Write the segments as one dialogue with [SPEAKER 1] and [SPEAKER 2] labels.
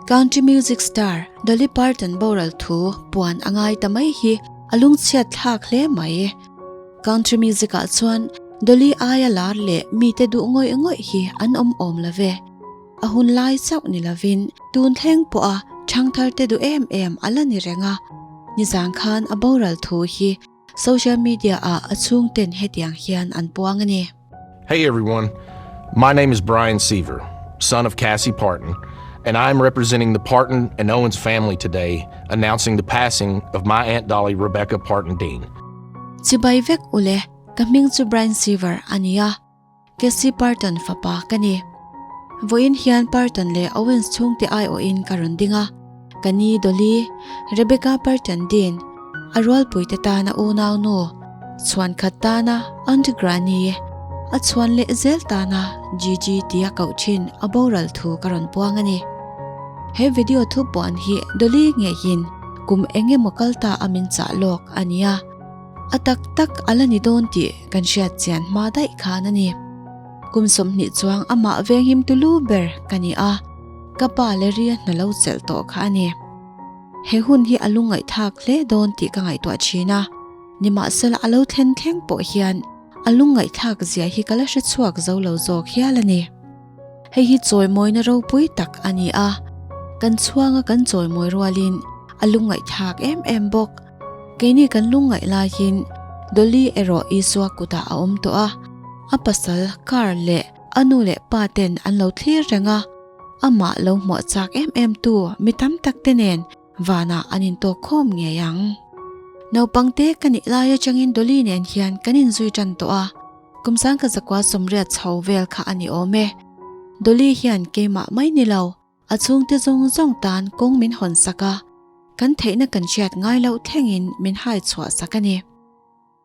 [SPEAKER 1] Country music star Dolly Parton boral thu puan a ngai ta mai hi a lungchhiat thlak hle mai. Country music ah chuan Dolly aia lar leh mite duh ngawih ngawih hi an awm awm lo ve. A hun lai chauh ni lovin tun thleng pawha ṭhangthar te duh em em a la ni reng a. Nizan khan a boral thu hi social media ah a chhungten hetiang hian an puang a ni.
[SPEAKER 2] Hey everyone, my name is Brian Seaver, son of Cassie Parton, and I am representing the Parton and Owens family today announcing the passing of my Aunt Dolly Rebecca Parton Dean.
[SPEAKER 1] Chibai vek ule, ka hming chu Brian Seaver a ni a, Cassie Parton fapa ka ni. Vawiin hian Parton leh Owens chhungte aiawhin ka rawn ding a, ka ni Dolly, Rebecca Parton Dean, a rualpuite tana unau nu, chhuan khat tana Aunt Granny, a chhuan leh zel tana Gigi tia koh thin a boral thu ka rawn puang a ni. He video thu puan hi Dolly ngeiin kum eng emaw kal ta a min chah lawk a nia. A tak tak a la ni dawn tih kan hriat chian hma daih khan a ni. Kum 20 chuang amah venghim tulu ber ka ni a, ka pa leh ria hna lo chelh tawh kha a ni. He hun hi a lungngaihthlak hle dawn tih ka ngaihtuah thin a, nimahsela a lo thlen thleng pawh hian a lungngaihthlak zia hi ka la hre chhuak zo lo zawk hial a ni. Hei hi chawimawina ropui tak a ni a, kan chhuanga kan chawimawi rualin a lungngaihthlak em em bawk. Keini kan lungngaih laiin Dolly erawh Isua kutah a awm tawh a, a pasal Carl leh a nu leh pa ten an lo thlir reng a, amah lo hmuah chak em em tu mi tam tak te nen vanah an intawk khawm ngei ang. Naupang te ka nih lai atangin Dolly nen hian kan inzui tan tawh a, kum sangkhat zakua 80 chho vel kha a ni awm e. Dolly hian keimah mai ni lo, A chhungte zawng zawng tan kawng min hawn sak a, kan theihna kan hriat ngai loh thlengin min hai chhuah sak a ni.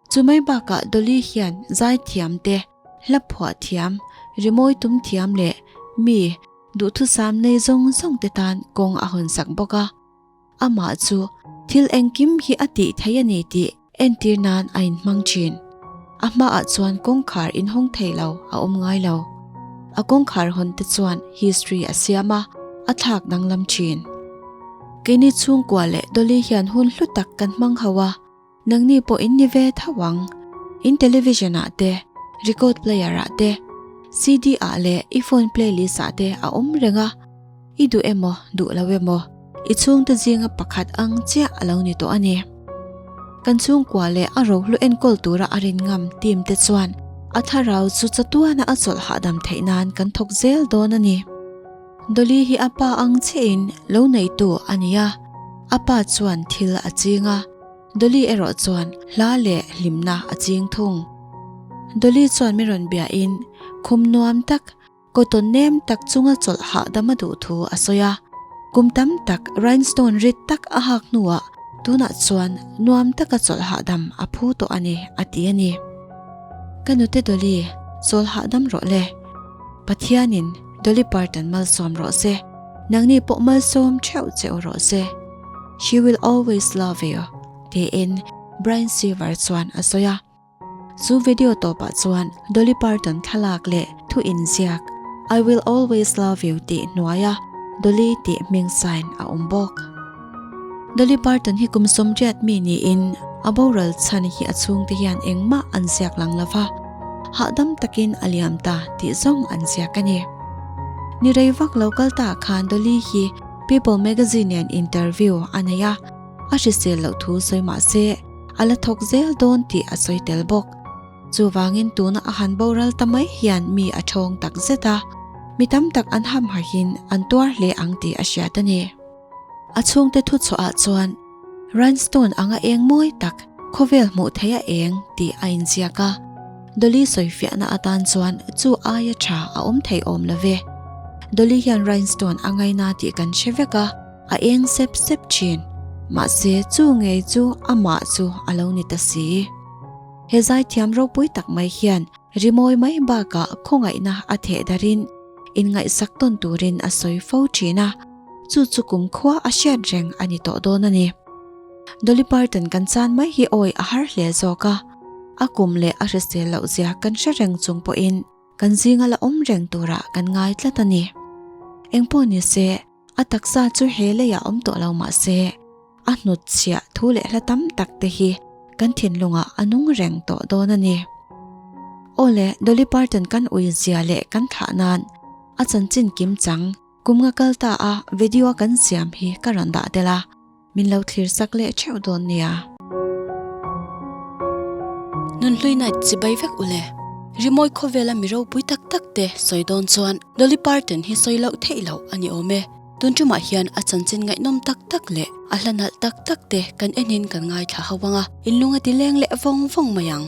[SPEAKER 1] Chu mai bakah Dolly hian zai thiam te, hla phuah thiam, rimawi tum thiam leh mi duhthusam nei zawng zawng te tan kawng a hawn sak bawk a. Amah chu thil engkim hi a tih thei a ni tih entir nan a inhmang thin. A hmaah chuan kawngkhar inhawng thei lo a awm ngai lo. A kawngkhar hawn te chuan history a siam a, a thlak danglam thin. Keini chhungkua leh Dolly hian hun hlu tak kan hmang ho a, Nangni pawh in ni ve tho ang. In television ah te, record player ah te, CD ah leh i phone playlist ah te a awm reng a. I duh emaw, duh lo emaw, i chhungte zinga pakhat ang chiah a lo ni tawh a ni. Kan chhungkua leh a rohlu enkawl tura a rin ngam team te chuan a thlarau chu chatuana a chawlh hahdam theih nan kan thawk zel dawn a ni. Dolly hi a pa ang chiahin lo neitu a ni a, a pa chuan thil a ching a. Dolly erawh chuan hla leh hlimna a ching thung. Dolly chuan mi rawn biahin khum nuam tak, cotton nem tak chunga chawlh hahdam a duh thu a sawi a. Kum tam tak rhinestone rit tak a hak hnuah tunah chuan nuam taka chawlh hahdam a phu tawh a ni, a ti a ni. Ka nute Dolly, chawl hahdam rawh le. Pathianin Dolly Parton malsawm rawh se, nangni pawh malsawm theuh che u rawh se. She will always love you, tiin Brian Seaver chuan a sawi a. Chu video tawpah chuan Dolly Parton thlalak leh thu inziak I will always love you tih hnuaia Dolly tih hming sign a awm bawk. Dolly Parton hi kum 80 mi niin a boral chhan hi a chhungte hian engmah an ziak lang lo va, hahdam takin a liam ta tih zawng an ziak a ni. Ni rei vak lo kal ta khan Dolly hi People magazine nen interview a nei a, a hrisel loh thu sawi mah se a la thawk zel dawn tih a sawi tel bawk. Chuvangin tuna a han boral ta mai hian mi a thawng tak zet a, mi tam tak an hamhahin an tuar hle ang tih a hriat a ni. A chhungte thuchhuah ah chuan Rhinestone anga eng mawi tak khawvel hmuh theih a eng tih a inziak a, Dolly sawifiahna atan chuan chu aia tha a awm thei awm lo ve. Dolly hian Rhinestone a ngaina tih kan hre vek a, a eng sep sep thin. Mahse chu ngei chu amah chu a lo ni ta si. He zaithiam ropui tak mai hian rimawi mai bakah khawngaihna a theh darin inngaihsak tawn turin a sawi fo thin a, chu chu kumkhua a hriat reng a ni tawh dawn a ni. Dolly Parton kan chan mai hi awi a har hle zawk a, a kum leh a hrisel loh zia kan hre reng chung pawhin kan zinga la awm reng turah kan ngai tlat a ni. Engpawh ni se. A taksa chu he leiah awm tawh lo mah se, a hnutchhiah thu leh hla tam tak te hi kan thinlungah a nung reng tawh dawn a ni. Aw le, Dolly Parton kan ui zia leh kan thlah nan a chanchin kim chang kum nga kal ta a video a kan siam hi ka rawn dah tel a, min lo thlir sak leh theuh dawn nia.
[SPEAKER 3] Nunhlui night chibai vek ule. Rimawi khawvela mi ropui tak tak te sawi dawn chuan Dolly Parton hi sawi loh theih loh a ni awm e. Tun tumah hian a chanchin ngaihnawm tak tak leh a hla nalh tak tak te kan enin kan ngaithla ho ang a, inlung a ti leng leh vawng vawng mai ang.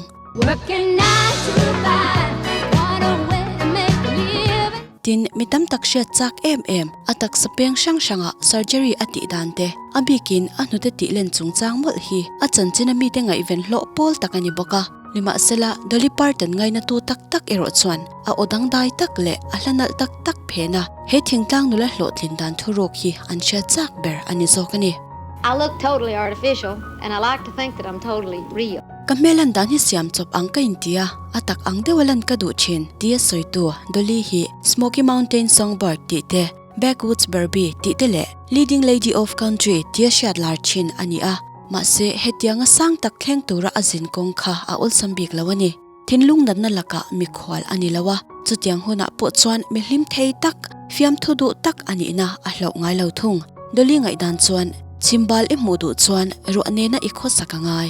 [SPEAKER 3] Tin, mi tam tak hriat chak em em, a taksa peng hrang hranga surgery a tih dan te, a bikin a hnute tih len chungchang mawlh hi a chanchina mite ngaihven hlawh pawl tak a ni bawk a. Nimahsela, Dolly Parton ngainatu tak tak erawh chuan a aw dangdai tak leh a hla nalh tak tak phen a, he thingtlang nula hlawhtlin dan thuruk hi an hriat chak ber a ni zawk a ni.
[SPEAKER 4] I look totally artificial and I like to think that I'm totally real.
[SPEAKER 3] Ka hmel lan dan hi siam chawp ang ka inti a, a tak ang deuha lan ka duh thin, tia sawitu Dolly hi Smoky Mountain Songbird tih te, Backwoods Barbie tih te leh Leading Lady of Country tia hriat lar thin a ni a, mahse hetianga sang tak thleng tura a zin kawng kha a awlsam bik lo a ni. Thinlung natna lakah mikhual a ni lo a, chutiang hunah pawh chuan mi hlim thei tak, fiamthu duh tak a nihna a hlauh ngai lo thung. Dolly ngaihdan chuan, Chhimbal i hmuh duh chuan ruah nena i khawsak a ngai.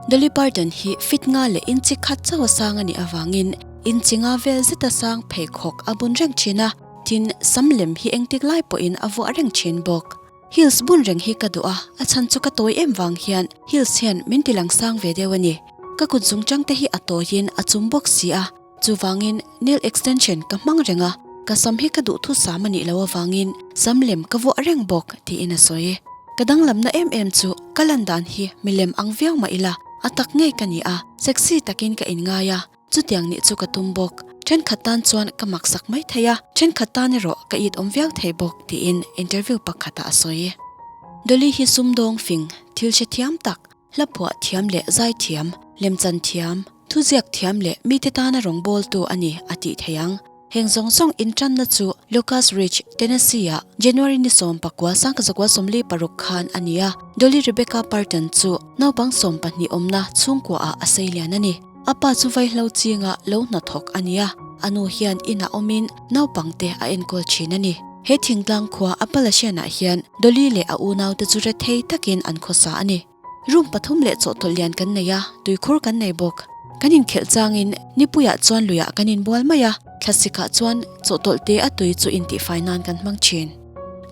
[SPEAKER 3] Dolly Parton hi fit nga leh inchi khat chauh a sang a nih avangin inchi nga vel zeta sang pheikhawk a bun reng thin a, Tin, sam lem hi engtik lai pawhin a vuah reng thin bawk. Heels bun reng hi ka duh a, a chhan chu ka tawi em vang hian heels hian min ti lang sang ve deuh a ni. Ka kut zung chang te hi a tawiin a chum bawk si a, chuvangin nail extension ka hmang reng a, ka sam hi ka duh thusam a nih loh avangin sam lem ka vuah reng bawk, tiin a sawi. Ka danglamna em em chu ka lan dan hi milem ang viau mah ila, a tak ngei ka ni a, sexy takin ka inngai a, Chutiang nih chu ka tum bawk. Thenkhat tan chuan ka maksak mai thei a, thenkhat tan erawh ka it awm viau thei bawk, tiin interview pakhatah a sawi. Dolly hi sumdawng fing, thil hre thiam tak, hla phuah thiam leh zai thiam, lemchan thiam, thuziak thiam leh mite tana rawngbawltu a ni a tih thei ang. Heng zawng zawng intanna chu Lucas Ridge, Tennessee-ah January ni 19, 1946 khan a ni a, Dolly Rebecca Parton chu naupang 12 awmna chhungkuaah a seilian a ni. A pa chu vaihlo chinga lo hnathawk a ni a, a nu hian inah awmin naupangte a enkawl thin a ni. He thingtlang khua Appalachian-ah hian Dolly leh a unaute chu rethei takin an khawsa a ni. Room pathum leh chawhtawlh lian kan nei a, tuikhur kan nei bawk. Kan inkhelh changin nipuiah chuan luiah kan inbual mai a, thlasikah chuan chawhtawlh te a tui chu intihfai nan kan hmang thin.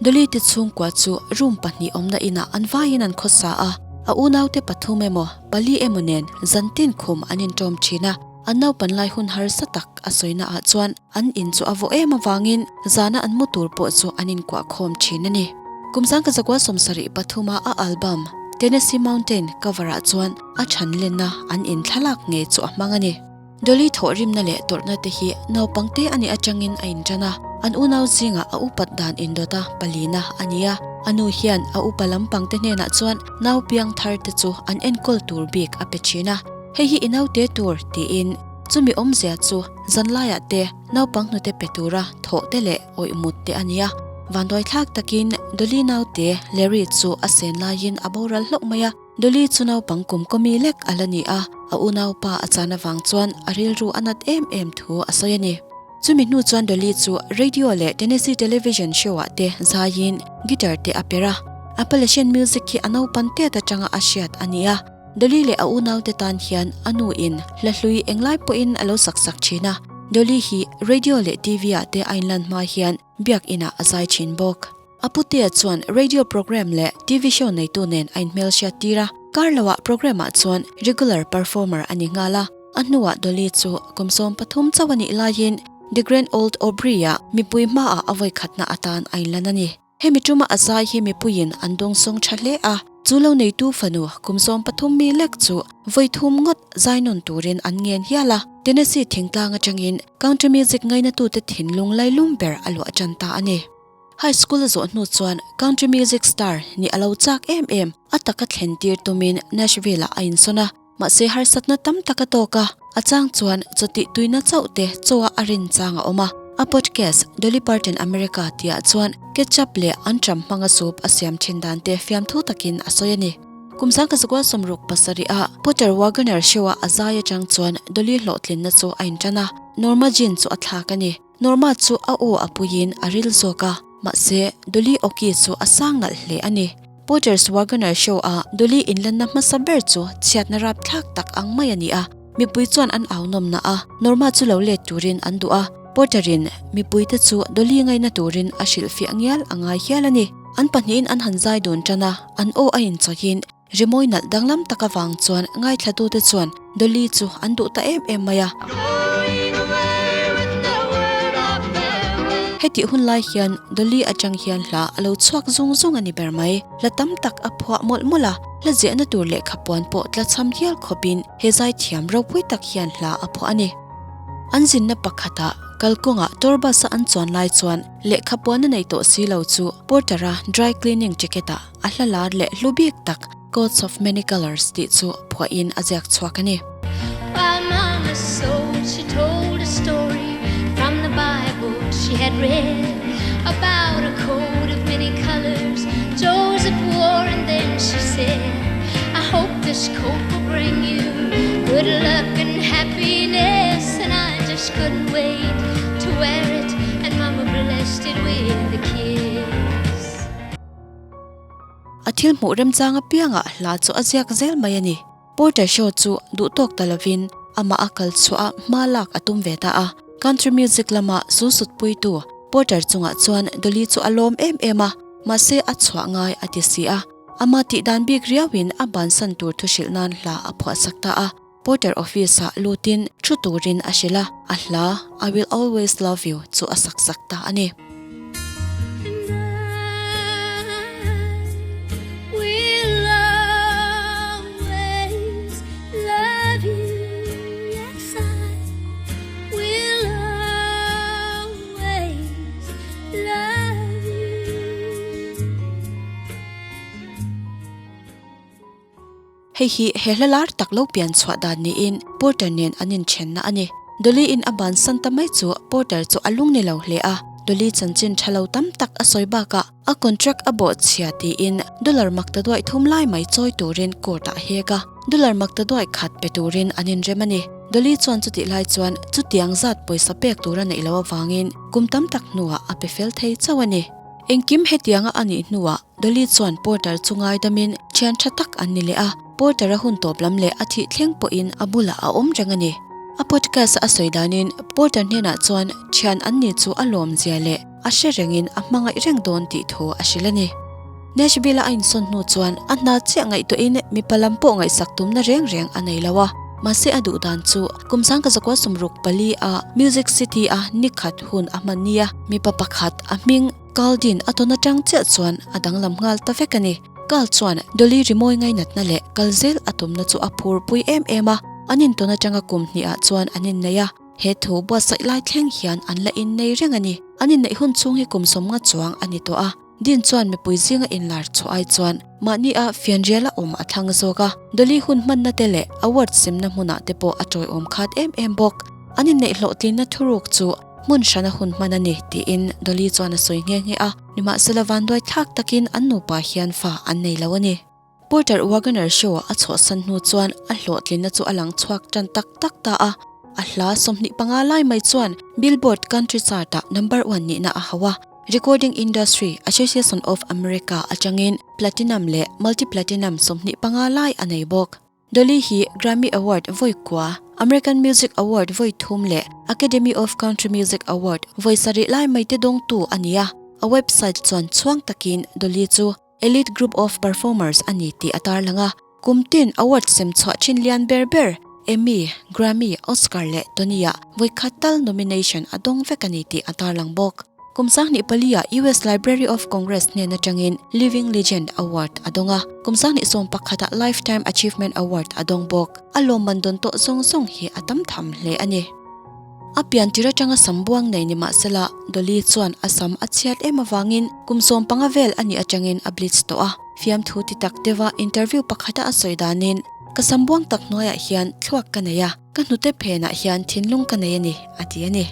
[SPEAKER 3] Dolly te chhungkua chu room pahnih awmna inah an vaiin an khawsa a, a unaute pathum emaw pali emaw nen zantin khum an inṭawm thin a, an naupan lai hun harsa tak a sawina ah chuan An in chu a vawh em avangin zana an mu tur pawh chu an inkuah khawm thin a ni. Kum sangka zakua 73 a a album Tennessee Mountain cover ah chuan a chhan lenna an in thlalak ngei chu a hmang a ni. Dolly thawhrimna leh tawrhna te hi naupang te a nih atangin a intan a, an unau zingah a upat dan indawt a palina a ni a. A nu hian a upa lampang te hnenah chuan nau piang thar te chu an enkawl tur bik a pe thin a, hei hi i naute tur tiin chumi awmzia chu Zanlaiah te naupang hnute pe tura thawh te leh awih mut te a nia. Vanduai thlak takin Dolly naute Larry chu a sen laiin a boral hlauh mai a. Dolly chu naupang kum kawmi lek a la ni a, a unaupa a chan avang chuan a rilru a nat em em thu a sawi a ni. Chumi hnu chuan Dolly chu radio leh Tennessee television show ah te zaiin guitar te a per a. Appalachian music hi a naupan tet atanga a hriat a ni a. Dolly leh a unaute tan hian a nu in hla hlui englai pawhin a lo sak sak thin a, Dolly hi radio leh TV ah te a inlan hma hian biak inah a zai thin bawk. A putea chuan radio program leh TV show neitu nen a inhmelhriat tir a, kar loah program ah chuan regular performer a ni nghal a, a hnuah Dolly chu kum 13 chauh a nih laiin The Grand Old Opry ah mipui hmaah a vawikhatna atan a inlan a ni. Hemi tuma a zai hi mipuiin an dawngsawng tha hle a, chu lo neitu fanu kum 13 mi lek chu vawi thum ngawt zai nawn turin an ngen hial a, Tennessee thingtlang atangin country music ngainatute thinlung lailum ber a luah tan ta a ni. High school a zawh hnu chuan country music star nih a lo chak em em, a taka thlen tir tumin Nashville-ah a insawn a. Mahse harsatna tam tak a tawk a, a chang chuan chawtih tuina chauh te chaw a a rin chang a awm a. A podcast Dolly Parton America tihah chuan ketchup leh anṭam hmanga soup a siam ṭhin dan te fiamthu takin a sawi a ni. Kum 1967 ah Porter Wagoner show-a a zai aṭang chuan Dolly hlawhtlinna chu a inṭan a, Norma Jean chu a thlak a ni. Norma chu a aw a puiin a ril zawk a, mahse Dolly awki chu a sang nalh hle a ni. Porter's Wagoner show-a Dolly inlanna hmasa ber chu chhiatna rapthlak tak ang mai a ni a, mipui chuan an au nawmna a, Norma chu lo let turin an duh a, Porter-in mipuite chu Dolly ngaina turin a hrilhfiah ngial a ngai hial a ni. An pahnihin an han zai dun tan a, an aw a inchawhin Rimawi nalh danglam tak avang chuan ngaithlatute chuan Dolly chu an duh ta em em mai a. Hetih hun lai hian Dolly atang hian hla a lo chhuak zung zung a ni ber mai. Hla tam tak a phuah mawlh mawlh a, hla ziahna tur lehkha puan pawh tlachham hial khawpin he zaithiam ropui tak hian hla a phuah a ni. An zinna pakhatah kalkawngah tour bus a an chuan lai chuan lehkha puan a nei tawh si lo chu Porter-a dry cleaning jacket-ah A hla lar leh hlu bik tak Coats of Many Colours tih chu phuahin a ziak chhuak a ni.
[SPEAKER 5] While mama sewed she told a story from the Bible she had read about a coat of many colours Joseph wore and then she said I hope this coat will bring you good luck and happiness and I just couldn't wait to wear it and mama blessed it with a kiss.
[SPEAKER 3] A thil hmuh remchang apiangah hla chu a ziak zel mai a ni. Porter show chu duh tawk ta lovin amah a kal chhuah a hma lak a tum ve ta a. Country music lama zu sutpuitu Porter chungah chuan Dolly chu a lawm em em a, mahse a chhuah ngai a ti si a. Ama tih dan bik riauin a bansan tur thu hrilh nan hla a phuahsak ta a. Porter office-ah lutin thu turin a hrilh a, a hla I will always love you chu a sak sak ta a ni.
[SPEAKER 5] And I will always love you Yes I will always love you.
[SPEAKER 3] Hei hi he hla lar tak lo pian chhuah dan niin Porter nen an inthenna a ni. Dolly in a bansan ta mai chu Porter chu a lung ni lo hle a, Dolly chanchin tha lo tam tak a sawi bakah a contract a bawh chhia tiin dollar mak ta duaih thum lai mai chawi turin court ah a hek a, dollar mak ta duaih khat pe turin an inrem a ni. Dolly chuan chutih lai chuan chutiang zat pawisa pek tur a neih loh avangin kum tam tak hnuah a pe fel thei chauh a ni. Engkim hetianga a nih hnuah Dolly chuan Porter chu ngaidamin thian tha tak an ni leh a, Porter-a hun tawp lam leh a thih thleng pawhin a bulah a awm reng a ni. A podcast a sawi danin Porter hnenah chuan thian an ni chu a lawmzia leh a hre rengin a hmangaih reng dawn tih thu a hrilh a ni. Nashville-a a insawn hnu chuan a hna chiah ngaihtuahin mipa lam pawh ngaihsak tumna reng reng a nei lo a, mahse a duh dan chu kum 1964 a Music City-a nikhat hun a hman nia mipa pakhat a hming Caldin a tawn atang chiah chuan a danglam nghal ta vek a ni. Cal chuan Dolly rimawi ngainatna leh kal zel a tumna chu a phur pui em em a, an intawn atanga kum hnih ah chuan an innei a, he thu buatsaih lai thleng hian an la innei reng a ni. An inneih hun chhung hi kum sawmnga chuang a ni tawh a, Dean chuan mipui zinga inlar chhuah ai chuan mahni a fianrial a awm a thlang zawk a, Dolly hun hmanna te leh award semna hmunah te pawh a tawiawm khat em em bawk. An inneih hlawhtlinna thuruk chu Hmun hrana hun hman a ni, tiin Dolly chuan a sawi nghe nghe a. Nimahsela vanduai thlak takin an nupa hian fa an nei lo a ni. Porter Wagoner show a chhuahsan hnu chuan a hlawhtlinna chu a lang chhuak tan tak tak ta a. A hla 25 lai mai chuan Billboard Country Chart-ah number one nihna a hauh a. Recording Industry Association of America atangin Platinum leh Multi-Platinum 25 lai a nei bawk. Dolly hi Grammy Award vawi kua, American Music Award vawi thum leh Academy of Country Music Award vawi sarih lai mai te dawngtu a ni a. A website chuan chhuang takin Dolly chu Elite Group of Performers a ni tih a tarlang a. Kum tin award sem chhuah thin lian ber ber Emmy, Grammy, Oscar leh Tony-ah vawi khat tal nomination a dawng vek a ni tih a tarlang bawk. Kum 2004 ah US Library of Congress hnen atangin Living Legend Award a dawng a, kum 2011 ah Lifetime Achievement Award a dawng bawk. A lawmman dawn tawh zawng zawng hi a tam tham hle a ni. A pian tir atanga sam buang nei ni mahsela Dolly chuan a sam a chhiat em avangin kum 15 vel a nih atangin a bleach tawh a. Fiamthu ti tak deuha interview pakhata a sawi danin, Ka sam buang tak hnuaiah hian thluak ka nei a, ka hnute phenah hian thinlung ka nei a ni, a ti a ni.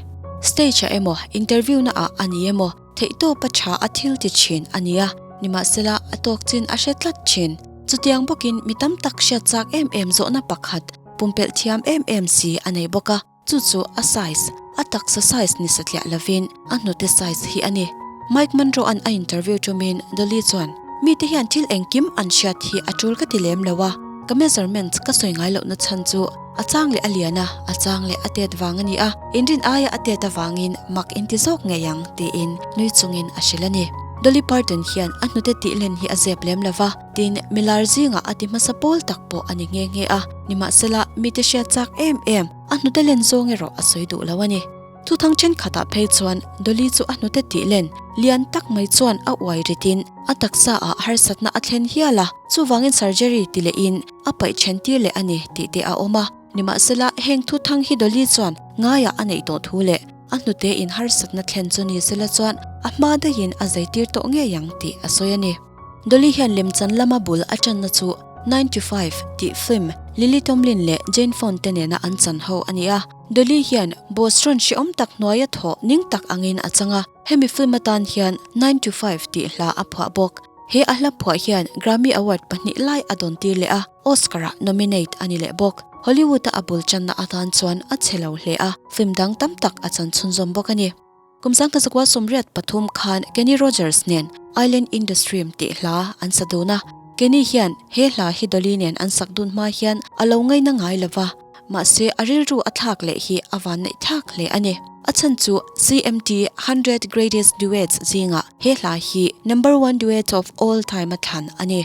[SPEAKER 3] Stage ah emaw, interview na ah a ni emaw, theihtawp a tha a thil ti thin a ni a, nimahsela a tawk chin a hre tlat thin. Chutiang bawkin mi tam tak hriat chak em em zawhna pakhat, pumpelh thiam em em si a nei bawk a, chu chu a size, a taksa size ni satliah lovin a hnute size hi a ni. Mike Monroe-a'n a interview tumin Dolly chuan, Mite hian thil engkim an hriat hi a tul ka ti lem lo a, ka measurements ka sawi ngai lohna chhan chu a chang leh a lian a, a chang leh a tet vang a ni a, inrin aia a tet avangin mak inti zawk ngei ang, tiin nui chungin a hrilh a ni. Dolly Parton hian a hnute tih len hi a zep lem lo va, tin, milar zingah a ti hmasa pawl tak pawh a ni nghe nghe a, nimahsela mite hriat chak em em a hnute len zawng erawh a sawi duh lo a ni. Thuthang thenkhatah phei chuan Dolly chu a hnute tih len lian tak mai chuan a uai ritin a taksa ah harsatna a thlen hial a, chuvangin surgery ti lehin a paih then tir leh a ni tih te a awm a. Nimahsela heng thuthang hi Dolly chuan ngaiah a neih tawh thu leh a hnute in harsatna thlen chu ni sela chuan a hma daihin a zai tir tawh ngei ang tih a sawi a ni. Dolly hian lemchan lama bul a tanna chu 95 tih film Lily Tomlin leh Jane Fonda te nena an chan ho a ni a. Dolly hian boss rawn hrehawm tak hnuaia thawh ning tak angin a chang a, hemi film atan hian 9 to 5 tih hla a phuah bawk. He a hla phuah hian Grammy Award pahnih lai a dawn tir leh a, Oscar-ah nominate a ni leh bawk. Hollywood-a a bul channa atan chuan a chhe lo hle a, film dang tam tak a chan chhunzawm bawk a ni. Kum sangkhat zakua 83 khan Kenny Rogers nen Island in the Stream tih hla an sa dun a. Kenny hian he hla hi Dolly nen an sak dun hma hian a lo ngaina ngai lo va, mahse a rilru a thlak leh hi a van neih thlak hle a ni. A chhan chu CMT 100 Greatest Duets zingah he hla hi number one duet of all time a thlan a ni.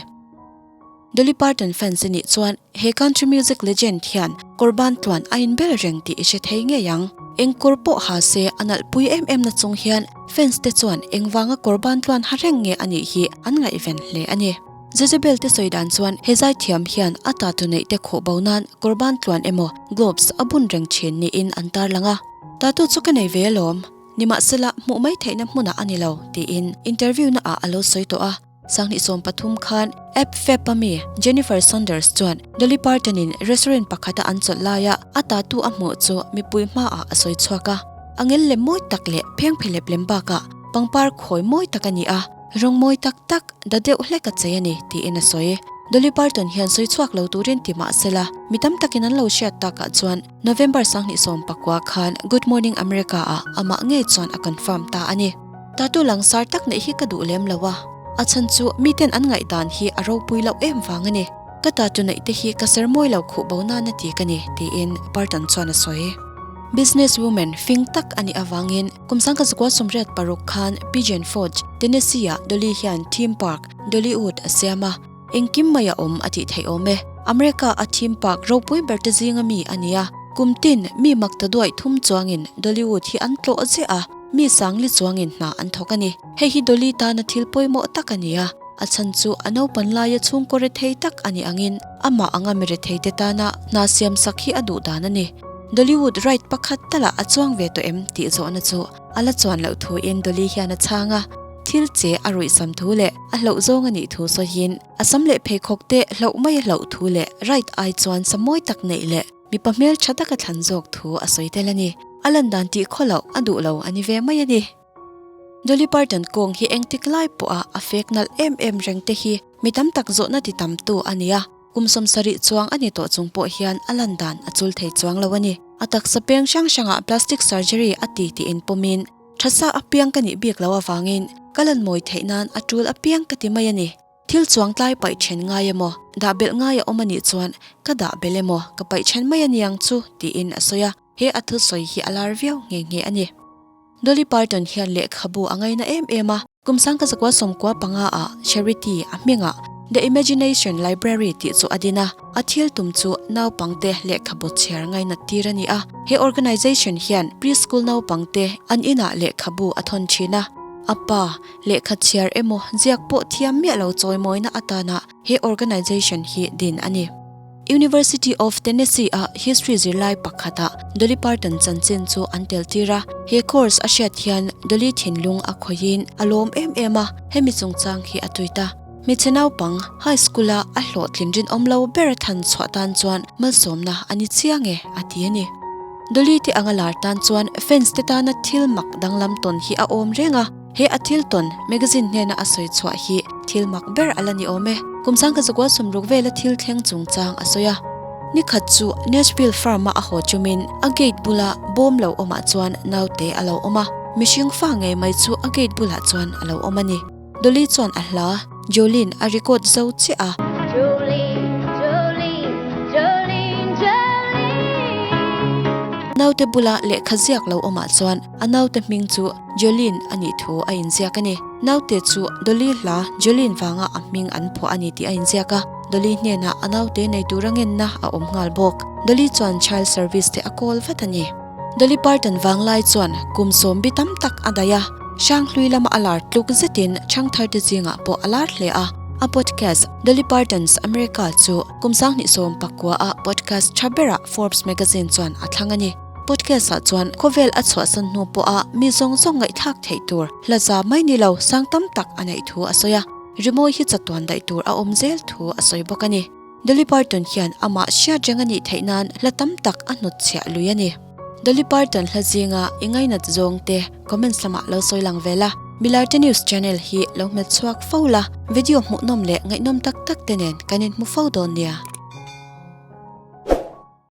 [SPEAKER 3] Dolly Parton fans i nih chuan he country music legend hian kawrban tluan a inbel reng tih i hre thei ngei ang. Eng kawr pawh ha se a nalh pui em em na chung hian fans te chuan engvanga kawrban tluan ha reng nge a nih hi an ngaihven hle a ni. Jezebel te sawi dan chuan he zaithiam hian a tatu neih te khawh bo nan kawrban tluan emaw gloves a bun reng thin niin an tarlang a. Tatu chu ka nei ve alawm, nimahsela hmuh mai theihna hmunah a ni lo tiin interview na ah a lo sawi tawh a. 2013 khan App Feb a mi Jennifer Saunders chuan Dolly Parton-in restaurant pakhata an chawlh laia a tattoo a hmuh chu mipui hmaah a sawi chhuak a. A ngel lem mawi tak leh phengphelep lem bakah pangpar khawi mawi tak a ni a, rawng mawi tak tak da deuh hlek a chei a ni tiin a sawi. Dolly Parton hian sawi chhuak lo turin ti mah sela, mi tam takin an lo hriat takah chuan November 2019 khan Good Morning America-ah amah ngei chuan a confirm ta a ni. Tattoo langsar tak neih hi ka duh lem lo a, a chhan chu miten an ngaihdan hi a ropui loh em vang a ni. Ka tattoo neih te hi ka ser mawi lo khuh bo nana ti ka ni, tiin Parton chuan a sawi. Business woman fing tak a nih avangin kum 1986 khan Pigeon Forge, Tennessee-ah Dolly hian theme park, Dollywood a siam a. Engkim mai a awm a tih theih awm e. America a theme park ropui ber te zinga mi a ni a. Kum tin mi mak ta duaih thum chuangin Dollywood hi an tlawh ziah a, mi sangli chuangin hna an thawk a ni. Hei hi Dolly tana thil pawimawh tak a ni a, a chhan chu a naupan laia chhungkaw rethei tak a nih angin amah anga mi rethei te tana hna siamsak hi a duh dan a ni. Dollywood ride pakhat talah a chuang ve tawh em tih zawhna chu a la chuan loh thuin Dolly hian a chhang a. Thil che a ruih sam thu leh a hlauh zawng a nih thu sawiin a sam leh pheikhawk te hlauh mai a hlauh thu leh right ai chuan sam mawi tak neih leh mipa hmel tha taka thlan zawk thu a sawi tel a ni. A lan dan tih khaw loh a duh lo a ni ve mai a ni. Dolly Parton kawng hi engtik lai pawha a fek nalh em em reng te hi mi tam tak zawhna ti tam tu a ni a. Kum 70 chuang a ni tawh chung pawh hian a lan dan a chul thei chuang lo a ni. A taksa peng hrang hrangah plastic surgery a ti tiin pawmin Thasa apiang ka nih bik lo avangin ka lan mawi theih nan a tul apiang ka ti mai a ni. Thil chuang tlai paih then ngai emaw, dah belh ngai a awm a nih chuan ka dah belh emaw ka paih then mai a niang chu tiin a sawi a, he a thusawi hi a lar viau nghe nghe a ni. Dolly Parton hian lehkhabu a ngaina em em a, Kum 1995 ah Charity a hmingah The Imagination Library tih chu a din a, a thil tum chu naupangte lehkhabu chhiar ngainat tir a ni a. He organization hian preschool naupangte an inah lehkhabu a thawn thin a. A pa, lehkha chhiar emaw ziak pawh thiam miah lo chawimawina atana he organization hi din a ni. University of Tennessee-a history zirlai pakhatah Dolly Parton chanchin chu an tel tir a. He course a hriat hian Dolly thinlung a khawihin a lawm em em a, hemi chungchang hi a tweet a. Hmeichhe naupang, high school-a a hlawhtlin rinawm lo ber than chhuah tan chuan malsawmna a ni chiang e, a ti a ni. Dolly te anga lar tan chuan fans te tana thil mak danglam tawn hi a awm reng a, he a thil tawn magazine hnena a sawi chhuah hi thil mak ber a la ni awm e. Kum sangkha zakua sawmruk vela thil thleng chungchang a sawi a. Nikhat chu Nashville farm-a a haw chumin a gate bula bawm lo awmah chuan naute a lo awm a, mihring fa ngei mai chu a gate bulah chuan a lo awm a ni. Dolly chuan a hla Jolene a record zo chiah a.
[SPEAKER 5] Jolene, Jolene, Jolene, Jolene.
[SPEAKER 3] Naute bula lehkha ziak lo awmah chuan a naute hming chu Jolene a nih thu a inziak a ni. Naute chu Dolly hla Jolene vanga a hming an phuah a ni tih a inziak a. Dolly hnenah a naute nei tura ngenna a awm nghal bawk. Dolly chuan child service te a call vat a ni. Dolly Parton vanglai chuan kum sawmbi tam tak a daih a. Hranghlui lama a lar tluk zetin Changthar te zingah pawh a lar hle a, a podcast Dolly Parton's America chu kum sanghnih sawm pakua a podcast tha berah Forbes magazine chuan a thlang a ni. Podcast ah chuan khawvel a chhuahsan hnu pawha mi zawng zawng ngaihthlak theih tur hla za mai ni lo sang tam tak a neih thu a sawi a, rimawi hi chatuan daih tur a awm zel thu a sawi bawk a ni. Dolly Parton hian amah hriat reng a nih theih nan hla tam tak a hnutchhiah lui a ni. Dolly Parton hla zinga i ngainat zawng te comments lamah lo sawi lang ve la. Milarte News channel hi lo hmet chhuak fo la, video hmuhnawm leh ngaihnawm tak tak te nen kan inhmu fo dawn nia.